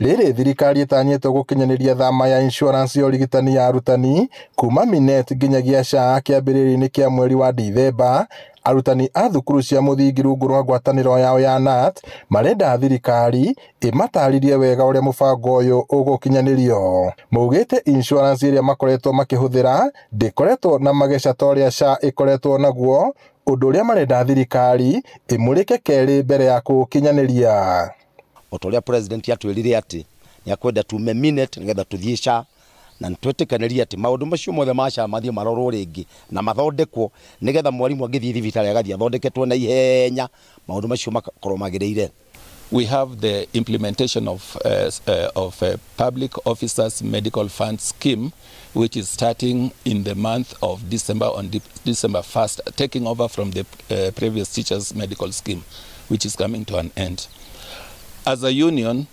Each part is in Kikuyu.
Rĩrĩ thirikari ĩtanyĩtwo gũkinyanĩria thama ya insurance ya ũrigitani ya arutani kuma Minet nginyagia SHA kĩambĩrĩria-inĩ kĩa mweri wa Dithemba. Arutani a thukuru cia mũthingi rungu rwa ngwatanĩro yao ya KNUT marenda thirikari ĩmatarĩrie wega ũrĩa mũbango ũyũ ũgũkinyanĩrio. Maugĩte insurance ĩrĩa makoretwo makĩhũthĩra ndĩkoretwo na mageca ta ũrĩa SHA ĩkoretwo naguo, ũndũ ũrĩa marenda thirikari ĩmũrĩke kerĩ mbere ya kũũkinyanĩria. O ta ũrĩa president atwĩrire atĩ nĩ akwenda tume Minet nĩgetha tũthiĩ SHA, na nĩtwetĩkanĩria atĩ maũndũ macio mothe ma SHA mathiĩ marorwo rĩngĩ na mathondekwo nĩgetha mwarimũ angĩthiĩ thibitarĩ agathiĩ athondeketwo na ihenya, maũndũ macio makorwo magĩrĩire. We have the implementation of a public officers medical fund scheme, which is starting in the month of December, on December 1st, taking over from the previous teachers medical scheme, which is coming to an end. As a union,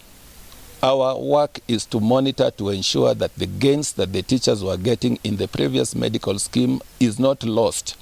our work is to monitor to ensure that the gains that the teachers were getting in the previous medical scheme is not lost,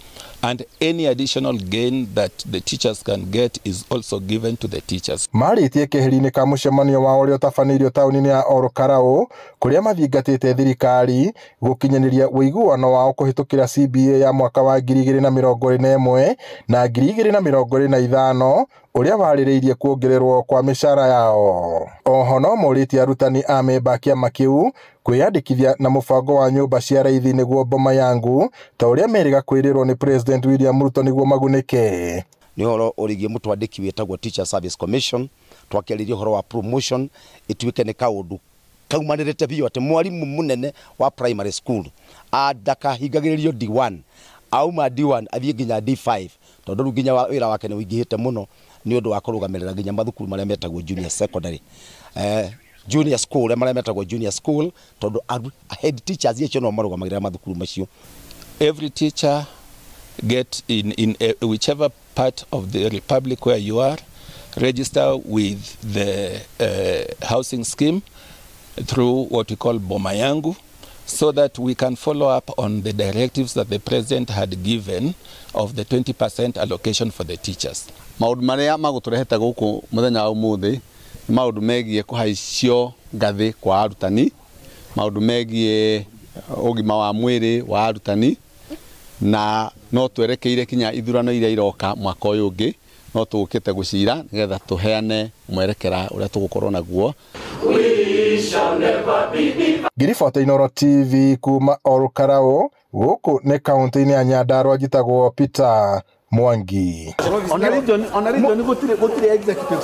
and any additional gain that the teachers can get is also given to the teachers. Marĩtie keheri-inĩ ka mũcemanio wao ũrĩa ũtabanĩirio taũni-inĩ ya Ol Kalou, kũrĩa mathingatĩte thirikari gũkinyanĩria ũiguano wao kũhĩtũkĩra CBA ya mwaka wa 2021 na 2025, ũrĩa warĩrĩirie kuongererwo kwa mĩcara yao. Oho no morĩtie arutani a memba kĩama kĩu kwĩyandĩkithia na mũbango wa nyũmba cia raithi nĩguo Boma Yangu, ta ũrĩa merĩga kwĩrĩrwo nĩ President William Ruto nĩguo magunĩke. Nĩ ũhoro ũrĩgie mũtwandĩki wĩtagwo Teacher Service Commission, twakĩarĩria ũhoro wa promotion ĩtuĩke nĩ kaũndũ kaumanĩrĩte biũ atĩ mwarimũ mũnene wa primary school ndakahingagĩrĩrio D1, auma D1 athiĩ nginya D5, tondũ rĩu nginya wĩra wake nĩ ũingĩhĩte mũno nĩ ũndũ wa kũrũgamĩrĩra nginya mathukuru marĩa metagwo junior secondary, junior school, marĩa metagwo junior school, tondũ head teachers acio no marũgamagĩrĩra mathukuru macio. Every teacher get in whichever part of the republic where you are, register with the housing scheme through what we call Boma Yangu, so that we can follow up on the directives that the president had given of the 20% allocation for the teachers. Maũndũ marĩa magũtũrehete gũkũ mũthenya wa ũmũthĩ nĩ maũndũ megiĩ kũhaicio ngathĩ kwa arutani, maũndũ megiĩ ũgima wa mwĩrĩ wa arutani, na no twerekeire kinya ithurano iria iroka mwaka ũyũ ũngĩ, no tũgũkĩte gũcira nĩgetha tũheane mwerekera ũrĩa tũgũkorwo naguo. Ngiribota Inooro TV kuma Ol Kalou, gũkũ nĩ kaũntĩ-inĩ ya Nyandarua, njĩtagwo Peter Mwangi. Ona region gũtirĩ executive.